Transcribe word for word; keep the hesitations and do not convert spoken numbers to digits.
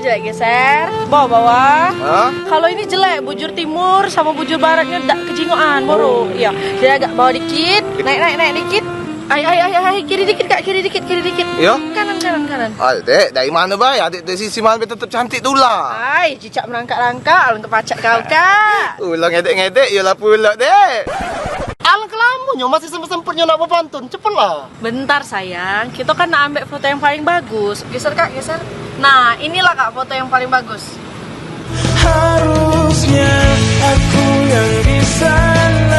Jelek geser, bawah bawah. Hah? Kalau ini jelek, bujur timur sama bujur baratnya dak kejingokan, borok. Iya. Jadi agak bawah dikit, naik naik naik dikit. Ai ai ai ai, kiri dikit Kak, kiri dikit, kiri dikit. Iya? Kanan kanan kanan. Ai, Dek, dari mana bae? Adik dari sisi mana tetap cantik tu lah. Ai, cicak merangkak-rangkak, alun kepacak kau, Kak. Ulang ngedek-ngedek, iyalah pula, Dek. Alangkah lamonyo masih sempet-sempetnyo nak bepantun, cepetlah. Bentar sayang, kita kan nak ambek foto yang paling bagus. Geser Kak, geser. Nah, inilah Kak foto yang paling bagus. Harusnya aku yang di sana.